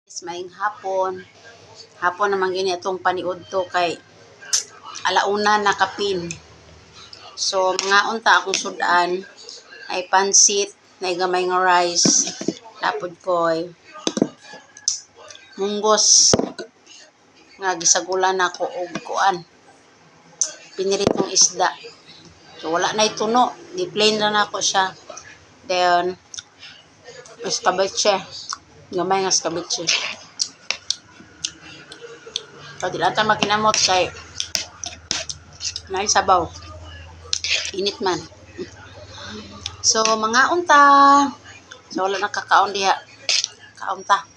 Maayong hapon. Hapon naman gini atong paniudto kay alauna na kapin. So mga unta akong sudan ay pansit na gamay nga rice. Lapod koy munggos nga gisagulan nako og kuan, piniritong isda. So wala na tuno, di plain ra nako siya. Then escabeche, gamay nga escabeche. So di lang ta makinamot kay naay sabaw. Init man. So mga unta. So wala nakakaon diha. Kaon ta.